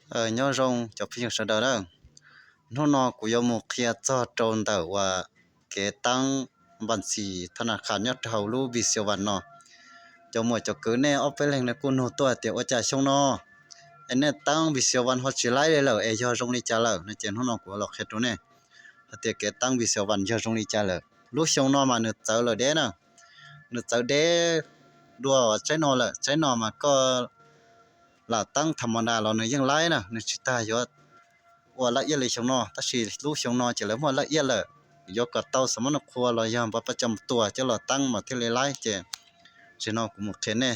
Nyob zoo cov phooj ywg sawv daws na, hnub no kuv yuav mus qhia txog rau ntawm uas kev tab npas xis thab nas khas nyob rau hauv lub Visual One no. Cov muam cov kwv nej ob peb leeg nej kuj nug tuaj tias ua cas xyoo no es nej tab Visual One ho tsis laib li lawm es yog zoo li cas lawm no ces hnub no kuv los qhia rau nej hais tias kev tab Visual One yog zoo li cas lawm. Lub xyoo no mas nws txawv lawm deb na, nws txawv deb dua tsaib no lawm. Tsaib no mas koj lam tab tham ma das los nws yeej laib na, nws tsis tas yuav ua laj iab li xyoo no, tab sis lub xyoo no ces lawv muaj laj iab lawm, yuav kom tau xam mab noj qhua los yog npab pab coj mus tua coj los tab mas thiaj li laib ces tam sim no kuv mus qhia nej.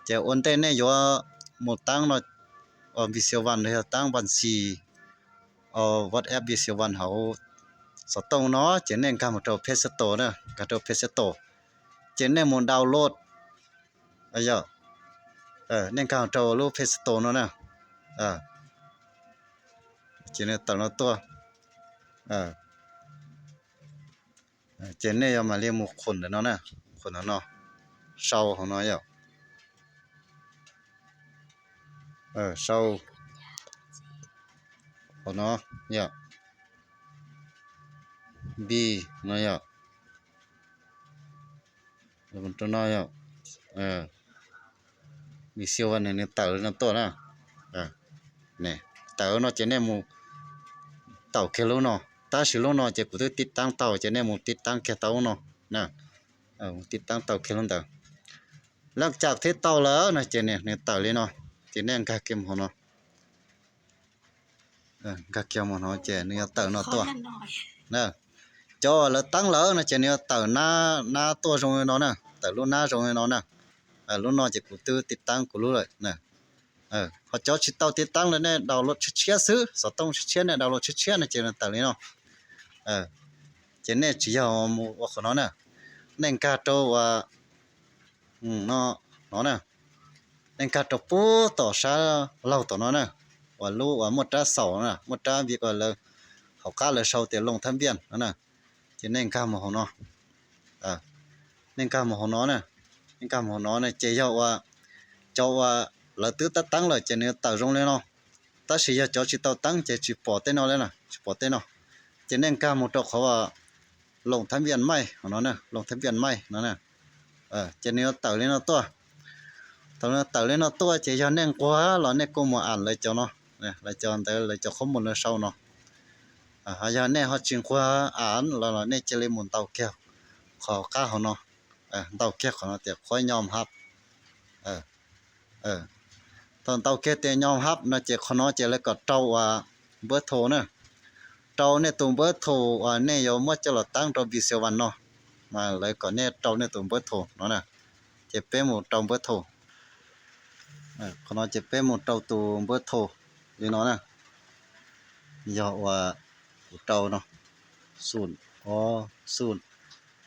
Ces ua ntej nej yuav mus tab no Visual One los yog tab npas xis WhatsApp Visual One hauv xov tooj no ces nej nkag mus rau Play Store na, nkag rau Play Store ces nej mus download, yog, nej nkag rau lub Play Store no na, ces nej tawm no tuaj, ces nej yuav mam li mus qhum ntawm no na, qhum ntawm no, sau hauv no yom, sau hauv no yom, B no yom, rau no yom, Visual One nws tawm li no tuaj na. Tawm no ces nej mus taus kiag lub no, tab sis lub no ces kuv twb tib tab tau ces nej mus tib tab kiag tau lub no na, mus tib tab tau kiag lub ntawd. Leej twg twb tau lawm no ces nws tawm li no, ces nej nkag kiag mus hauv no, nkag kiag mus no ces nws yuav tawm no tuaj. Cov uas lawv tab lawm no ces nws yuav tawm nab, nab tuaj zoo li no na, tawm lub nab zoo li no na. Lub no ces kuv twb tib tab kuv lub lawm. Ho cov tsis tau tib tab lawm nej download tshiab tshiab xwb, xov tooj tshiab tshiab nej download tshiab tshiab no ces nws tawm li no. Ces nej tsis yog mus ua qhov no na, nej nkag rau uas no, no na, nej nkag rau pub tom sab laug tom no na, uas lub uas muaj rab xaum na, muaj rab vi uas lawv hauv qab lawv sau tias Loos Thab Npiaj no na, ces nej nkag mus hauv no, nej nkag mus hauv no na, nej nkag mus hauv no na ces yog uas cov uas lawv twb tab tab lawm ces nws tawm zoo li no, tab sis yog cov tsis tau tab ces tsis pom tej no li, tsis pom tej no, ces nej nkag mus rau qhov Loos Thab Npiaj Maij no, Loos Thab Npiaj Maij no na, ces nws yuav tawm li no tuaj. Thaum nws tawm li no tuaj ces yog nej nquag los nej kuj mus am lawv cov no, lawv cov ntawd lawv cov qhob mus lawv sau no. Yog nej ho tsis nquag am los nej cia li mus ntaus kiag qhov qab hauv no, ntaus kiag qhov no tias qhuab nyom hab. Thaum ntaus kiag tias nyom hab no ces qhov no ces lawv kom rau uas npawb thau na, rau nej tus npawb thau uas nej yuav muab coj los tab rau Visual One no, mas lawv kom nej rau nej tus npawb thau no na, ces peb mus rau npawb thau. Qhov no ces peb mus rau tus npawb thau li no na, yog uas kuv rau no, xoom ob xoom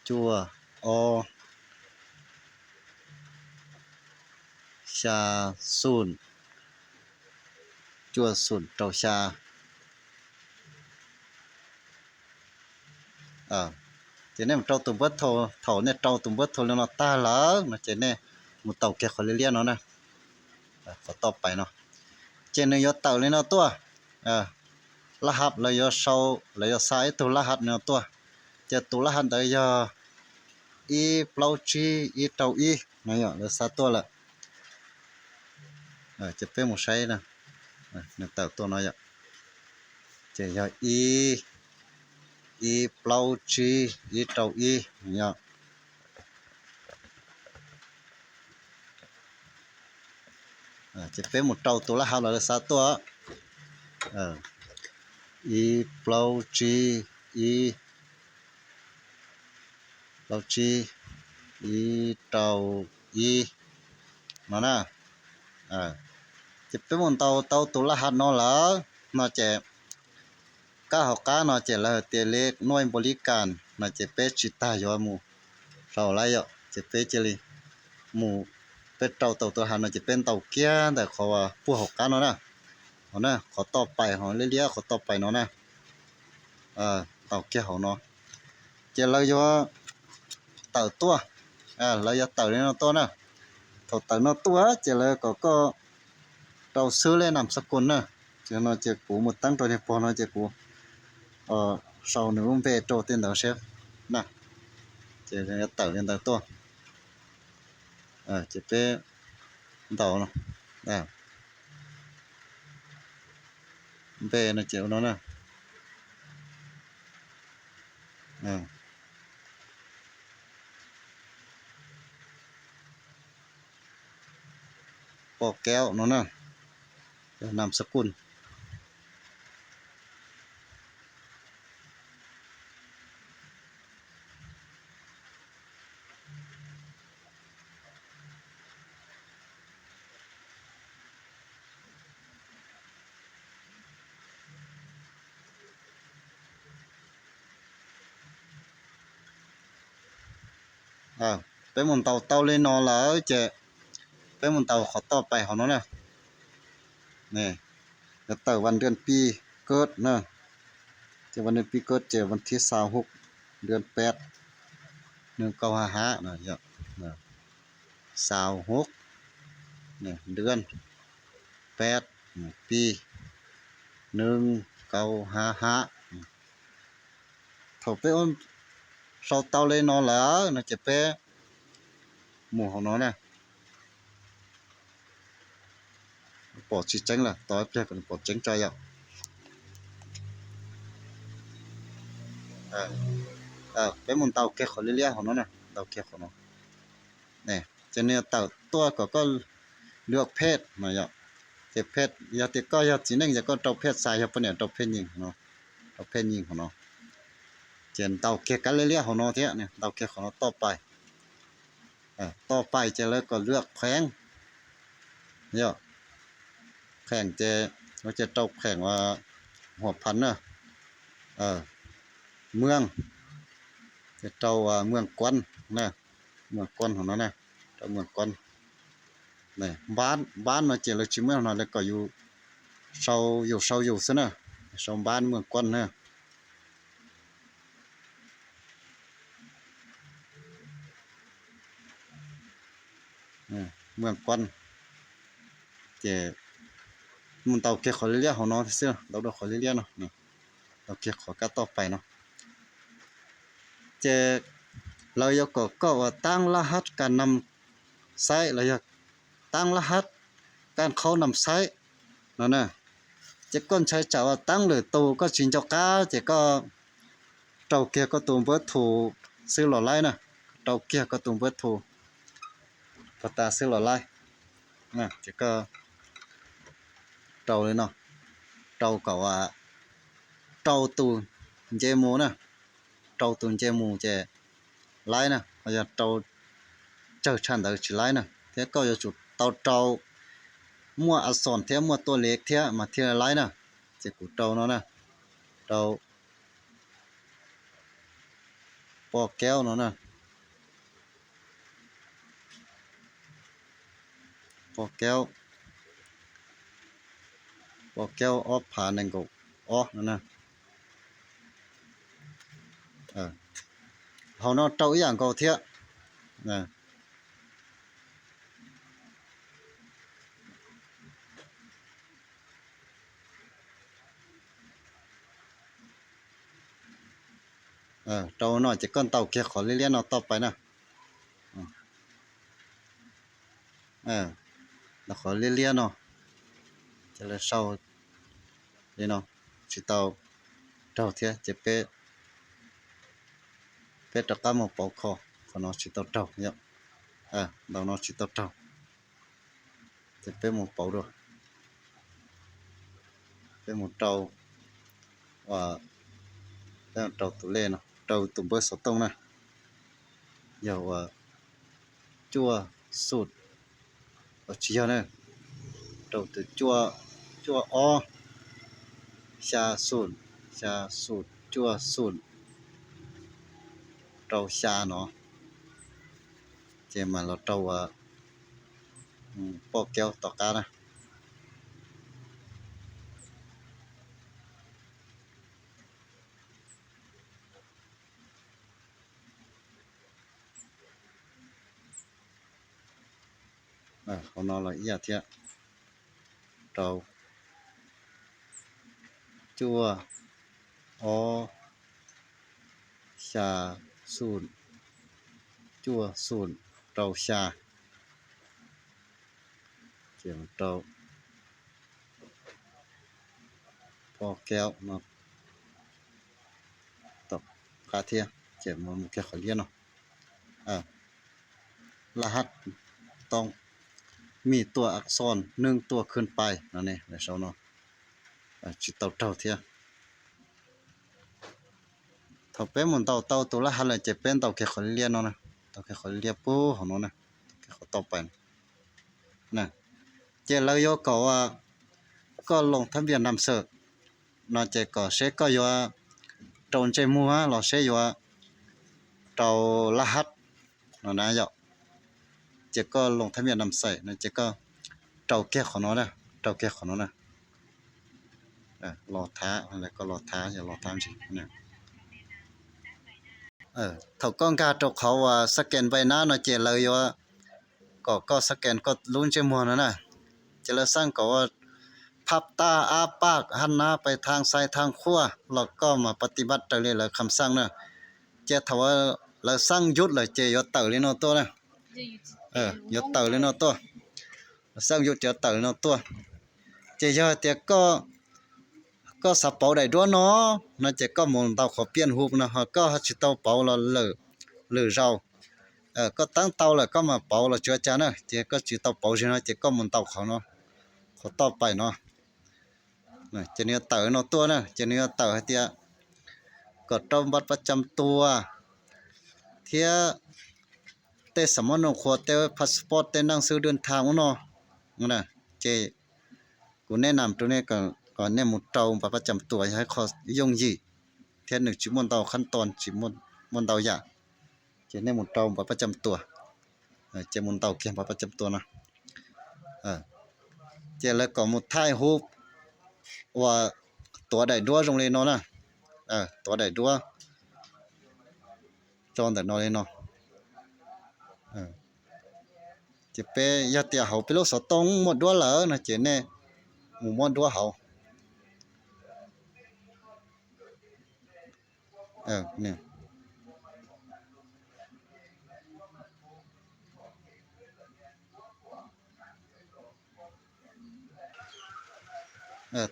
cuaj ob xya xoom cuaj xoom rau xya. Ces nej mus rau tus npawb thau, thaum nej rau tus npawb thau li no tag lawm no ces nej mus taus kiag qhov liab liab no na, qhov toj pais no, ces nws yuav tawm li no tuaj. Laj hab lawv yuav sau, lawv yuav xa ib tug laj hab li no tuaj, ces tus laj hab ntawd yog ib plaub tsib ib rau ib no, lawv xa tuaj lawm. Ces peb mus saib, nws tawm tuaj no yom, ces yog ib, ib plaub tsib ib rau ib yom. Ces peb mus rau tus laj hab los lawv xa tuaj, ib plaub tsib ib, plaub tsib ib rau ib no na. Ces peb mus ntaus tau tus laj hab no lawm no ces kab hauv qab no ces lawv hais tias li nuaj npaum li kas no ces peb tsis tas yuav mus sau lawm yom, ces peb cia li mus, peb rau tau tus laj hab no ces peb ntaus kiag ntawm qhov puag hauv qab no na, qhov toj pais, qhov liab liab qhov toj pais no na, ntaus kiag hauv no, ces lawv yuav tawm tuaj, lawv yuav tawm li no tuaj na. Thaum tawm no tuaj ces lawv kom koj rau xwb lej nam xa kus na, Ces no ces kuv mus teeb rau niag pog no ces kuv sau nws lub npe rau tej ntawd seb na, ces yuav tawm li ntawd tuaj. Ces peb ntaus npe no ces ua no na. Poj Kaub no na, yog nam xab kuj. Peb mus ntaus tau li no lawm ces peb mus ntaus qhov toj pais hauv no na. Yuav tawm vas ntươn pi kơt na. Ces vas ntươn pi kơt ces vas thib xaus hub ntươn peb nws kau ha hab, xaus hub ntươn peb pi nws kau ha hab. Thaum peb ua sau tau li no lawm no ces peb mus hauv no na. Pom tsis tseeb lawm, tos ib pliag kom nws pom tseeb tso yom. Peb mus ntaus kiag qhov liab liab hauv no na, ntaus kiag qhov no. Ces nws yuav tawm tuaj kom koj luag phej no yom. Ces phej, yog tias koj yog txiv neej ces koj rau phej xais, yog poj niam rau phej nyeem no, rau phej nyeem hauv no. Ces ntaus kiag kab liab liab hauv no thiab, ntaus kiag qhov no toj pais. Toj pais ces lawv kom luag kheem, yog kheem ces lawv ces rau kheem ua huam phas na, muaj, ces rau muaj kuab na, muaj kuab hauv no na, rau muaj kuab. Npab, npab no ces lawv tsis muaj no, lawv kom yus sau, yus sau yus xwb na, sau npab muaj kuab na. Muaj kuab, ces mus ntaus kiag qhov liab liab hauv no xwb, ntaus rau qhov liab liab no, ntaus kiag qhov kab toj pais no. Ces lawv yuav kom koj ua taab lab hab kas nam xaib los yog taab lab hab kas qhaub nam xaib no na. Ces koj ntshai tsam ua taab lwm tus koj tsis nco qab ces koj rau kiag koj tus npawb thu xwb los laib na, rau kiag koj tus npawb thu puag ta xwb los laib. Ces koj rau li no, rau kom rau tus nce mus na, rau tus nce mus ces laib na, ho yog rau tsawg tshaj ntawd tsis laib na, thiab koj yuav tsum tau rau muaj a xoos thiab muaj tuaj liv thiab mas thiaj laib na. Ces kuv rau no na, rau poj kaub no na, poj kaub, poj kaub ob phav nees nkaum ob no na. Hauv no rau ib yam nkaus thiab. Rau no ces koj ntaus kiag qhov liab liab no toj pais na. Qhov liab liab no ces lawv sau li no, tsis tau raug thiab ces peb, peb rov qab mus pauv kho, qhov no tsis tau raug, ntau no tsis tau raug. Ces peb mus pauv dua, peb mus rau, peb rau tus lej no, rau tus npawb xov tooj na, yog ua cuaj xum, tsis yog na, rau tus cuaj ob xya xum, xya xum cuaj xum, rau xya no, ces mam los rau poj kaub tom qab na. Hauv no los ib yam thiab, rau cuaj, ob, xya, xum, cuaj, xum, rau, xya. Ces mus rau pos kaum no tom qab thiab, ces mus kiag qhov liab no, laj hab toob, mij tuaj ak xoj, neeb tuaj khwb pais no ne, lawv sau no tsis tau raug thiab. Thaum peb mus ntaus tau tus laj hab lawm ces peb ntaus kiag qhov liab no, ntaus kiag qhov liab pub hauv no na, ntaus kiag qhov toj pais no. Ces lawv yuav kom koj loos thab npias nam xawm no ces kom seb koj yuav rau ntsej muag los seb yuav rau laj hab no na yom. Ces koj loos thab npias nam xawm no ces koj rau kiag qhov no, rau kiag qhov no na. Los thav, koj los thav, yog los thav ntsis. Thaum koj nkag rau qhov uas scan npai nab no ces lawv yuav kom koj scan koj lub ntsej muag no na. Ces lawv xaj kom ua phab taj ab paj hab nab pais thaaj xais thaaj qhuaj los koj mas pa ti npab raws li lawv kham xaj na. Ces thaum lawv xaj yub lawm ces yuav tawm li no tuaj na. Yuav tawm li no tuaj. Xaj yub ces yuav tawm li no tuaj. Ces yog hais tias koj xav pauv daim duab no, no ces koj mus ntaus qhov piaj huv no, ho koj tsis tau pauv los lwm zaus. Koj teeb tau lawm koj mam pauv los tsis ua cas na, ces koj tsis tau pauv zim no ces koj mus ntaus qhov no, qhov toj pais no. Ces nws yuav tawm no tuaj na, ces nws yuav tawm hais tias kom rau npab pab cam tuas thiab tej xam mab nus qhuas, tej passport, tej naj xwb dwj tha ub no. Ces kuv nej nam rau nej kom nej mus rau npab pab cam tuas yog ib qho yooj yim thiab nws tsis muaj ntau khab toos, tsis muaj ntau yam. Ces nej mus rau npab pab cam tuas, ces mus ntaus kiag npab pab cam tuas no. Ces lawv kom mus thaij huv uas tuav daim duab zoo li no na. Tuav daim duab tso ntawm no li no. Ces peb yog tias hauv peb lub xov tooj muaj duab lawm no ces nej mus muab duab hauv.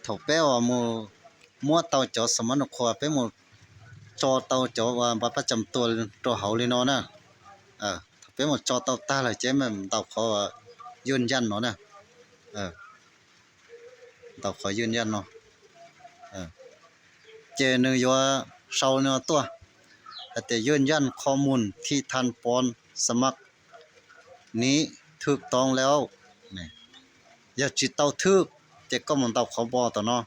Thaum peb uas mus muab tau cov xam mab nus qhuas, peb mus tso tau cov uas npab pab cam tuas rau hauv li no na. Thaum peb mus tso tau tag lawm ces mam ntaus qhov yuj yaj no na. Ntaus qhov yuj yaj no, ces nws yuav sau li no tuaj hais tias ยืนยันข้อมูลที่ท่านป้อนสมัครนี้ถูกต้องแล้ว. Yog tsis tau thwj ces koj mus ntaus qhov npo tom no.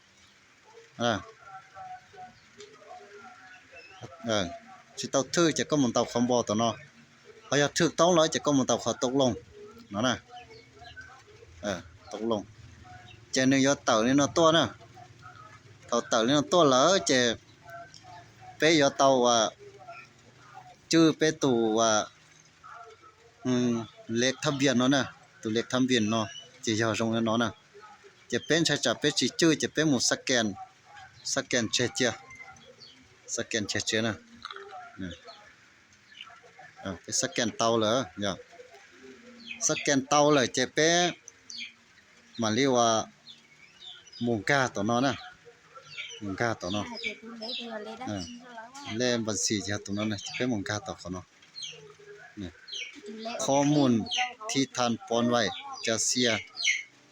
Tsis tau thwj ces koj mus ntaus qhov npo tom no. Ho yog thwj toob lawm ces koj mus ntaus qhov tau loos no na. Tau loos, ces nws yuav tawm li no tuaj na. Thaum tawm li no tuaj lawm ces peb yuav tau uas cwj peb tus uas lej thab npias no na, tus lej thab npias no ces yog zoo li no na. Ces peb ntshai tsam peb tsis cwj ces peb mus scan, scan tseg cia, scan tseg cia na. Peb scan tau lawm, scan tau lawm ces peb mam li uas mus nkag tom no na, mus nkag tom no. Lej npas xis yog tus no na, ces peb mus nkag tom qhov no. ข้อมูลที่ท่านป้อนไว้ จะเสีย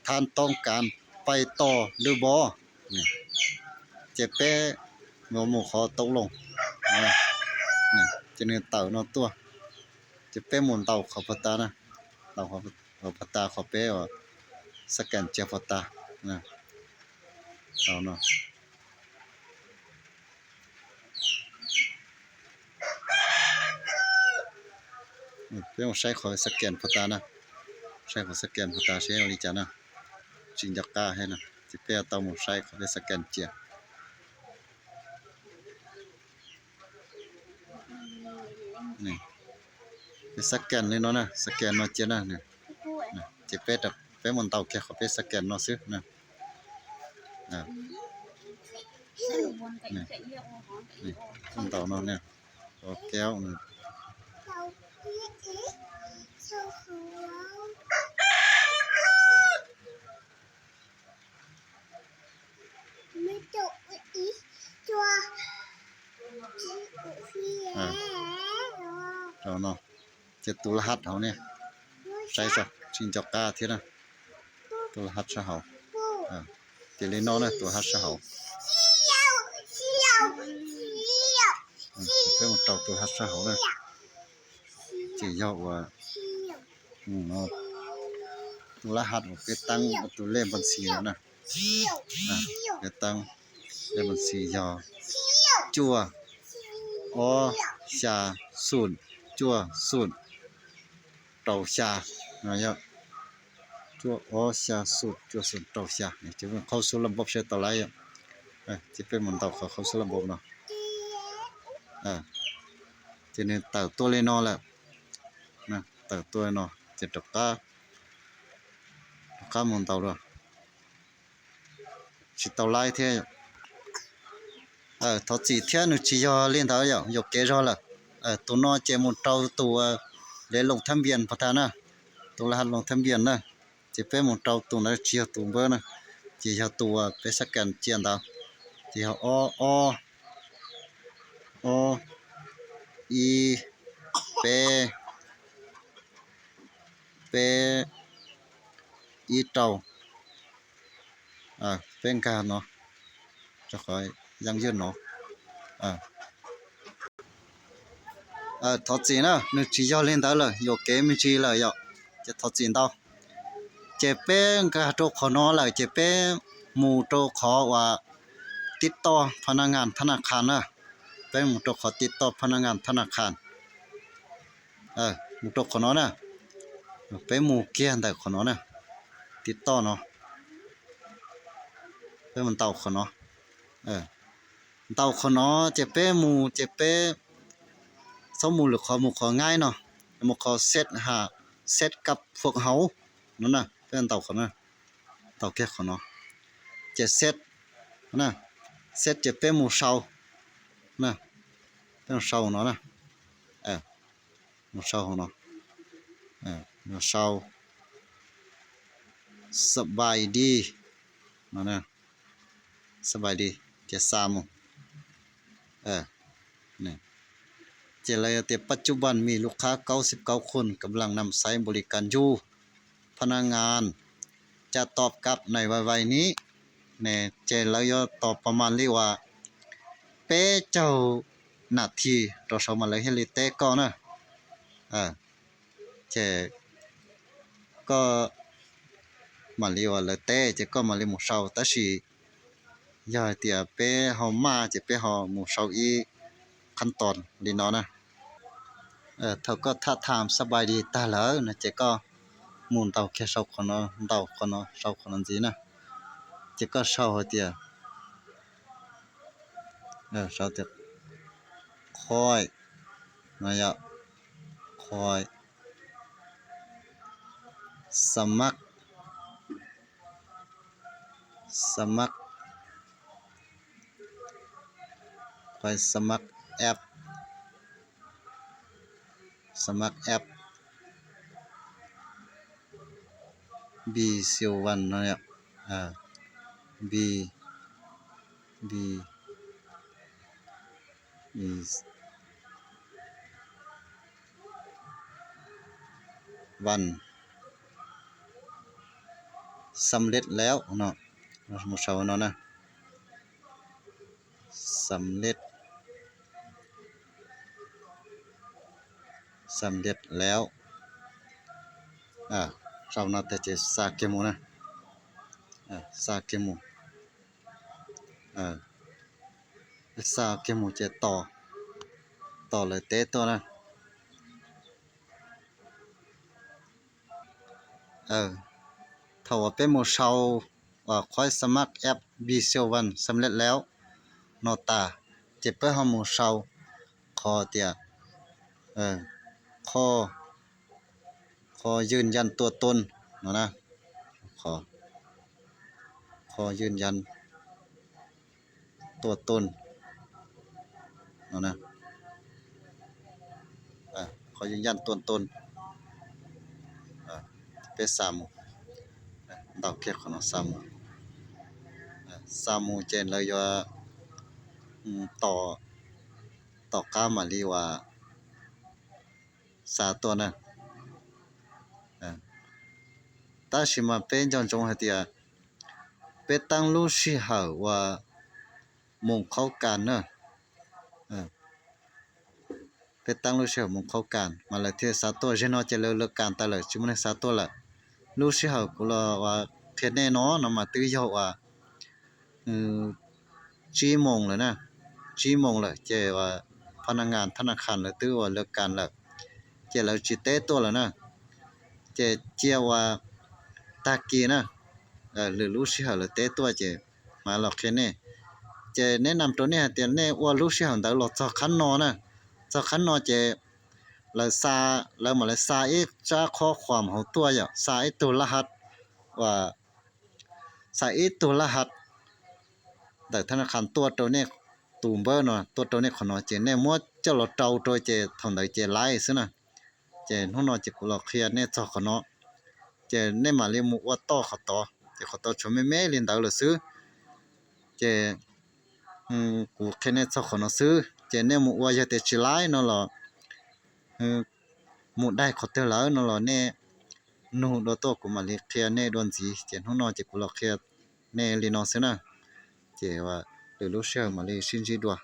ท่านต้องการไปต่อหรือบ่. Ces peb mus qhov tau loos, ces nws tawm no tuaj, ces peb mus ntaus qhov pov tas na, ntaus qhov pov tas qhov peb scan cia pov tas no. Peb mus saib qhov scan pov tas na, saib qhov scan pov tas seb ua li cas na, tsis nco qab thiab na, ces peb tau mus saib qhov peb scan cia. Peb scan li no na, scan no cia na, ces peb, peb mus ntaus kiag qhov peb scan no xwb na. Ntaus no ne, kéo. Ces tus laj hab hauv ne, saib tsis nco qab thiab na. Tus laj hab sab hauv, ces li no na, tus laj hab sab hauv. Peb mus rau tus laj hab sab hauv na, ces yog uas tus laj hab uas peb teeb tus lej npas xis no na. Peb teeb lej npas xis yog cuaj ob xya xum cuaj xum rau xya no yom. Cuaj ob xya xum cuaj xum rau xya. Ces qhau xuv laj npauj seb tau lawm yom. Ces peb mus ntaus qhov qhau xuv laj npauj no. Ces nws tawm tuaj li no lawm. Tawm tuaj li no ces rov qab, rov qab mus ntaus dua. Tsis tau lawm thiab. Thov txim thiab, nws tsis yog li ntawd yom, yuam kev zog lawm. Tus no ces mus rau tus, lawv loos thab npias pov thawj na, tus laj hab loos thab npias na. Ces peb mus rau tus ntawd tsis yog tus npawb na, ces yog tus uas peb sab kas cia ntawd, ces yog ob ob ob ib peb peb ib rau. Peb nkag no, rau qhov yeej ywj no. Thov txim na, nws tsis yog li ntawd lawm, yuam kev me ntsis lawm yom, ces thov txim ntau. Ces peb nkag rau qhov no lawm ces peb mus rau qhov uas tib toj pha na ngas thab na khas na. Peb mus rau qhov tib toj pha na ngas thab na khas. Mus rau qhov no na, peb mus kiag ntawm qhov no na, tib toj no, peb mus ntaus qhov no. Ntaus qhov no ces peb mus ces peb txhob mus lwm qhov, mus qhov nkaib no, mus qhov set ha, set kab phuam hauv no na, peb ntaus qhov no, ntaus kiag qhov no, ces set, set ces peb mus sau, peb mus sau no na, mus sau hauv no, mus sauสบายดี no, สบายดี ces xa mus. Ces lawv tias ปัจจุบันมีลูกค้าเก้าสิบเก้าคน กำลังนำใช้บริการอยู่ พนักงานจะตอบกลับในไวๆนี้ ces lawv yuav tos pas mas li uas peb caug nas this rau saud mas lawv thiaj li teb koj na. Ces koj mam li uas lawv teb ces koj mam li mus sau, tab sis yog hais tias peb ho maj ces peb ho mus sau ib qhab tos li no na. Thaum koj thaj tham สบายดี tag lawm no ces koj mus ntaus kiag sau qhov no, ntaus qhov no, sau qhov no ntxiv na. Ces koj sau hais tias, sau tias ข้อย no yom, ข้อย สมัคร สมัคร ข้อย สมัคร แอป สมัคร แอป บี เซเว่น no yom, บี บี เซเว่น สำเร็จแล้ว no, mus sau no na, สำเร็จ สำเร็จแล้ว. Sau no tag ces xa kiag mus na, xa kiag mus, xa kiag mus ces tos, tos lawv teb tuaj na. Thaum uas peb mus sau uas ข้อย สมัคร แอป บี เซเว่น สำเร็จแล้ว no tas, ces peb ho mus sau qhov tias ข้อ ข้อยืนยันตัวตน no na, ข้อ ข้อยืนยัน tua toj no, qhov yooj yaj tua toj. Peb xa mus, ntaus kiag qhov no xa mus, xa mus ces lawv yuav tom qab mam li uas xa tuaj na. Tab sis mas peb nco ntsoov hais tias peb teeb lub sij hawm uas mus qhaub kas na, peb teeb lub sij hawm mus qhaub kas mas lawv thiaj xa tuaj. Zaum no ces lawv lawv kas tas lawm, tsis muaj neeg xa tuaj lawm. Lub sij hawm kuv los uas qhia nej no no mas twb yog uas tsib moos lawm na, tsib moos lawm ces uas phab naj ngas thab naj khas lawv twb uas lawv kas lawm, ces lawv tsis teb tuaj lawm na. Ces cia uas tag kis na, lwm lub sij hawm lawv teb tuaj ces mam los qhia nej. Ces neb nam rau nej hais tias nej ua lub sij hawm ntawd los txog qhab no na, txog qhab no ces lawv xa, lawv mam li xa ib tsab qhob khuas hauv tuaj yom, xa ib tug laj hav, uas xa ib tug laj hav ntawm thab naj khas tuaj rau nej tus npawb no, tuaj rau nej qhov no ces nej muab coj los rau rau ces thaum ntawd ces laiv xwb na. Ces hnub no ces kuv los qhia nej txog qhov no, ces nej mam li mus ua toj qhov tod, ces qhov tod tshuav me me li ntawd lawm xwb. Ces kuv qhia nej txog qhov no xwb, ces nej mus ua yog tias tsis laiv no los mus daig qhov twg lawm no los nej nug dua tuaj kuv mam li qhia nej dua ntxiv. Ces hnub no ces kuv los qhia nej li no xwb na. Ces lwm lub sij hawm mam li sib ntsib dua.